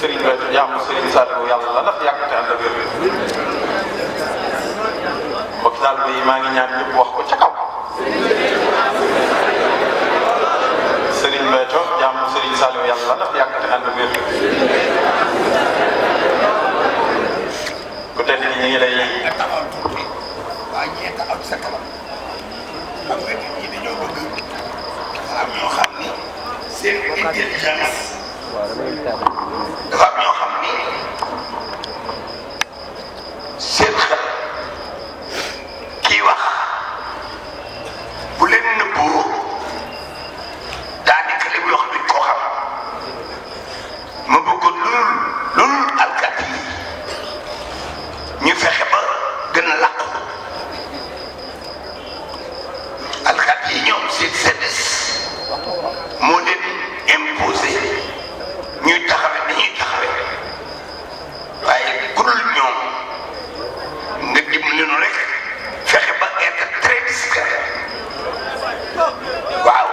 Serigne Béthio jaamu Serigne Saliou yàlla la ndax yàgg te ànd ak wér. mbokk taalibe yi maa ngi ñaan ñëpp wax ko ca kaw. Serigne Béthio jaamu Serigne Saliou yàlla la ndax yàgg te ànd ak wér. ku tedd ni ñu ngi lay. waaye ñee taxaw ci sa kanam xam nga nit ñi dañoo bëgg dafa am ñoo xam ni seen intelligence dafa am ñoo xam ni seen xel kii wax bu leen nëbboo daanaka li muy wax duñ koo xam ma bëggoon loolu alkat yi ñu fexe ba gën a làqu alkat yi ñoom seen service moo leen imposé ñuy taxawe dañuy taxawe waaye ku dul ñoom nga dimbali nu rek fexe ba être très discret waaw.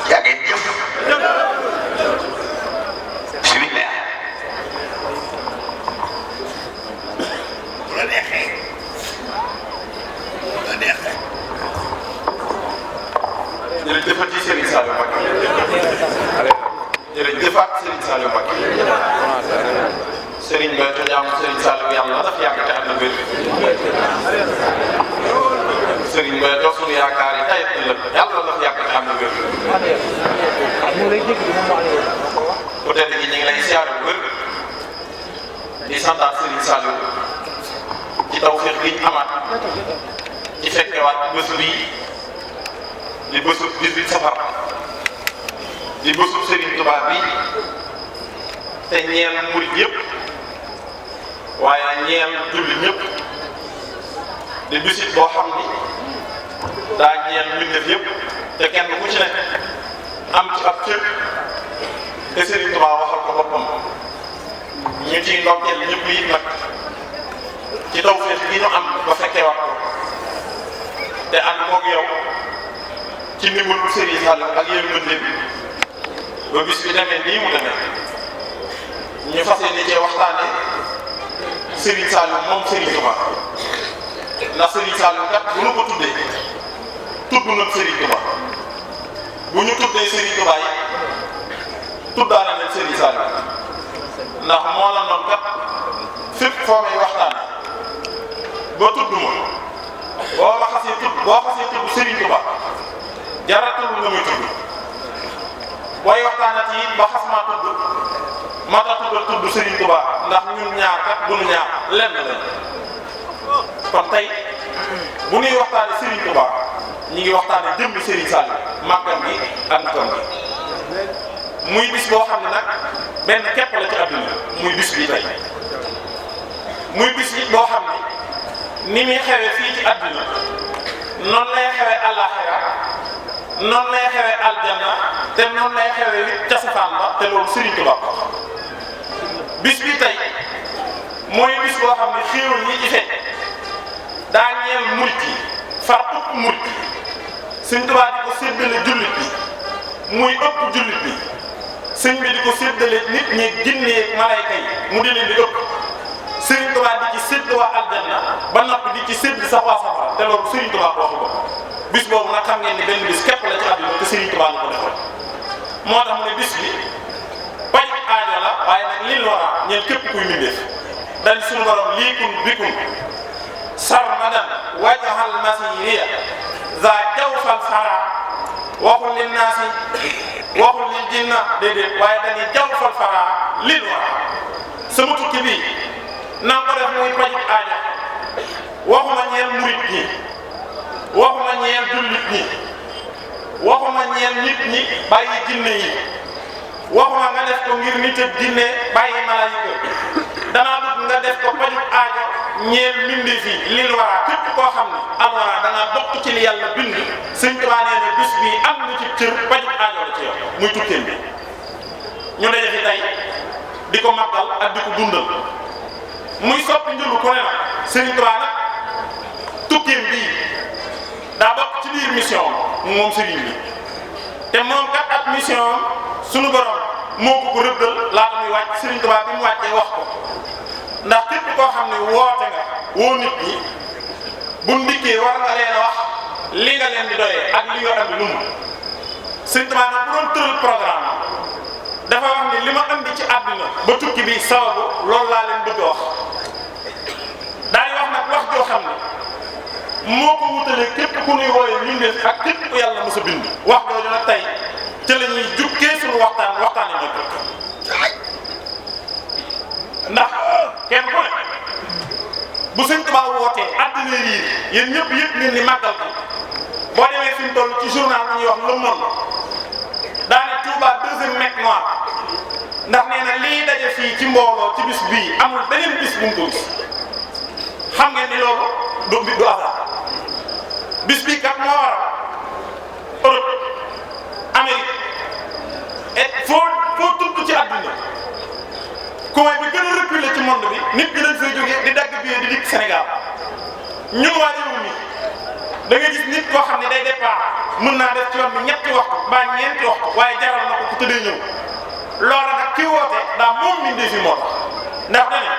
yaa ngi jëf bismillah bu la neexee bu la neexee. jërëjëfati Serigne Saliou Mbacké. jërëjëfaat Serigne Saliou Mbacké. Serigne Béthio jaamu Serigne Saliou yàlla ndax yàgg te ànd ak wér. Serigne Béthio sunu yaakaar yi tey ëllëg yàlla ndax yàgg te ànd ak wér. ku tedd gi ñu ngi lay siyaare bu wér di santaat Serigne Saliou ci tawfeex gi ñu amaat ci fekkewaat bés bii di bésu 18 safar di bésu Serigne Touba bi te ñeel murid yëpp waaye ñeel jullit ñëpp di bisit boo xam ni daa ñeel mbindeef yëpp te kenn ku ci ne am ci ab cër te Serigne Touba waxal ko boppam ñu ciy ndokkeel ñëpp yi nag ci tawfeex gi ñu am ba fekkewaat ko te ànd koog yow ci ndimbalu Serigne Saliou ak yërmande bi ba bis bi demee nii mu demee ñu fas yéene cee waxtaane Serigne Saliou moom Serigne Touba ndax Serigne Saliou kat bu ñu ko tuddee tudd nañ Serigne Touba bu ñu tuddee Serigne Touba yi tuddaale nañ Serigne Saliou ndax moo la noonu kat fépp foo may waxtaane ba tudd ma boo xasee tudd Serigne Touba jaratul nga muy tudd booy waxtaanat yi ba xas maa tudd ma tax tudd Serigne Touba ndax ñun ñaar kat bu nu ñaar lenn lañ kon tey bu nuy waxtaane Serigne Touba ñi ngi waxtaane jëmmi Serigne Saliou màggam gi ak nakam gi muy bis boo xam ne nag benn képp la ci àdduna muy bis bi tey muy bis yi boo xam ne ni muy xewee fii ci àdduna noonu lay xewee àllaaxira noonu lay xewee aljanna te noonu lay xewee it ca safaan ba te loolu Serigne Touba bis bi tey mooy bis boo xam ne xéewal yi ci fekk daa ñeel murit yi far ëpp murit yi Serigne Touba di ko séddale jullit bi muy ëpp jullit bi sëñ bi di ko séddale nit ñi ginne malayka yi mu di leen di ëpp Serigne Touba di ci sédd waa aljanna ba noppi di ci sédd sax waa safara te loolu Serigne Touba waxu ko bis boobu nag xam ngeen ni benn bis képp la ci àdduna te Serigne Touba la ko defal moo tax mu ne bis bi bañ aajo la waaye nag lil wara ñeen képp kuy mbindeef dañ suñu borom liikun bikun sarmadan wajhal masiriya za jawfal fara waxul lin naasi waxul lil jinna déedéet waaye dañuy jawfal fara lil wara sama tukki bii na ko def muy bañ aajo waxuma ñeel murit ñi waxuma ñeel jullit ñi waxuma ñeel nit ñi bàyyi jinne yi waxuma nga def ko ngir nit ak jinne bàyyi malaayika danaa bëgg nga def ko paju aajo ñeel mbindeef yi lil wara képp koo xam ne alwara da nga bokk ci li yàlla bind Sëñ Tuubaa nee ne bis bii am na ci cër paju aajo la ci yow muy tukkeen bi ñu daje fi tey di ko màggal ak di ko dundal muy soppi njëlu ku ne nag Serigne Touba nag tukkeem bii daa bokk ci biir mission moom Serigne bi te moom kat ak mission sunu borom moo ko rëddal laata muy wàcc Serigne Touba bi mu wàccee wax ko ndax képp koo xam ne woote nga woo nit ñi bu ndikkee war nga leen a wax li nga leen di doyee ak li nga andi lu mu Serigne Touba nag bu doon tëral programme dafa wax ni li ma andi ci àdduna ba tukki bi sababu loolu laa leen bëgg a wax daal di wax nag wax joo xam ne moo ko wutalee képp ku nuy wooyee mbindeef ak képp ku yàlla mos a bind wax jooju nag tey ca la ñuy jukkee suñu waxtaan yi nag ndax kenn ku ne bu Sëñ Tuubaa wootee àddina riir yéen ñëpp yëpp ngeen ni màggal ko boo demee fi mu toll ci journal bu ñuy wax Le Monde daane Touba deuxième Mecque noire ndax nee na lii daje fii ci mbooloo ci bis bii amul beneen bis bu mu ko gis xam ngeen ni loolu du hasard bis bii kat moo waral Europe Amérique et foo tudd ci àdduna coin bi gën a reculé ci monde bi nit ñi dañ fay jógee di dagg billet di dikk Sénégal ñun waa réew mi da nga gis nit koo xam ne day départ mën naa def ci yoon bi ñetti waxtu mbaa ñeenti waxtu waaye jaral na ko ku tëddee ñëw loola nag kii woote daa moom mindee fi moo tax ndax dañu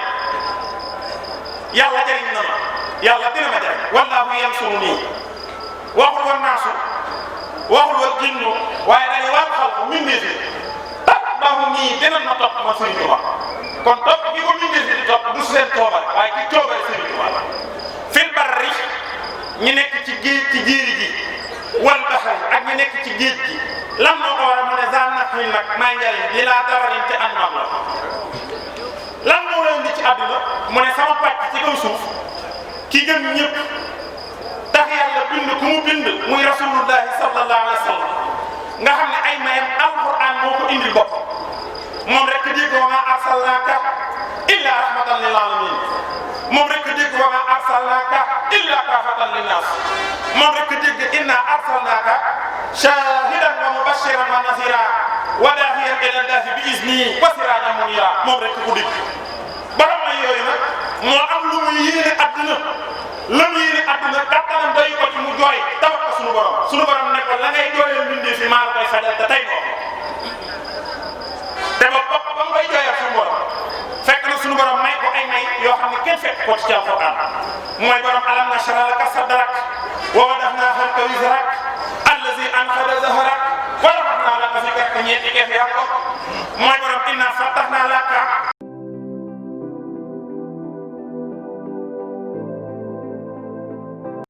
yàlla jëriñ na ma yàlla dina ma jëriñ wallaahu yansuruni waxul woon naasu waxul woon jinnu waaye dañu war xal ko mindee fi baaxu nii dinañ ma topp ma Serigne Touba kon topp gi ko mindee fi di topp du seen coobare waaye ci coobare Serigne Touba fil barri ñi nekk ci géej ci jéeri gi wal baxari ak ñi nekk ci géej gi lan moo ko war a mu ne zaan nag ñun nag maa njariñ li laa dararin te ànd ak la lan moo leen di ci àdduna mu ne sama pàcc ci kaw suuf ki gën ñëpp tax yàlla bind ku mu bind muy rasulullahi sallallahu alayhi wa sallam nga xam ne ay mayam alquran moo ko indil bopp moom rek dégg wa ma arsalnaaka illa rahmatan lil alamin moom rek dégg wa ma arsalnaaka illa kaafatan linnaas moom rek dégg inna arsalnaaka shahidan wa mubashiran wa nazira wa daahiyan ila llahi bi izni wa sirajan munira moom rek ko dégg borom may yooyu nag moo am lu muy yéene adduna la mu yéene adduna kattanam doy ko ci mu jooy tabax ko sunu borom ne ko la ngay jooyal mbindee fi maa la koy fajal te tey moo te ba mu koy jooyal sunu borom fekk na sunu borom may ko ay may yoo xam ne kenn fekk ko ci alquran mooy borom alam nashrah laka sadrak wa wada'na anka wizrak allazi anqadha dhahrak wa rafa'na laka zikraka ñeenti keef yaa ko mooy borom inna fatahna laka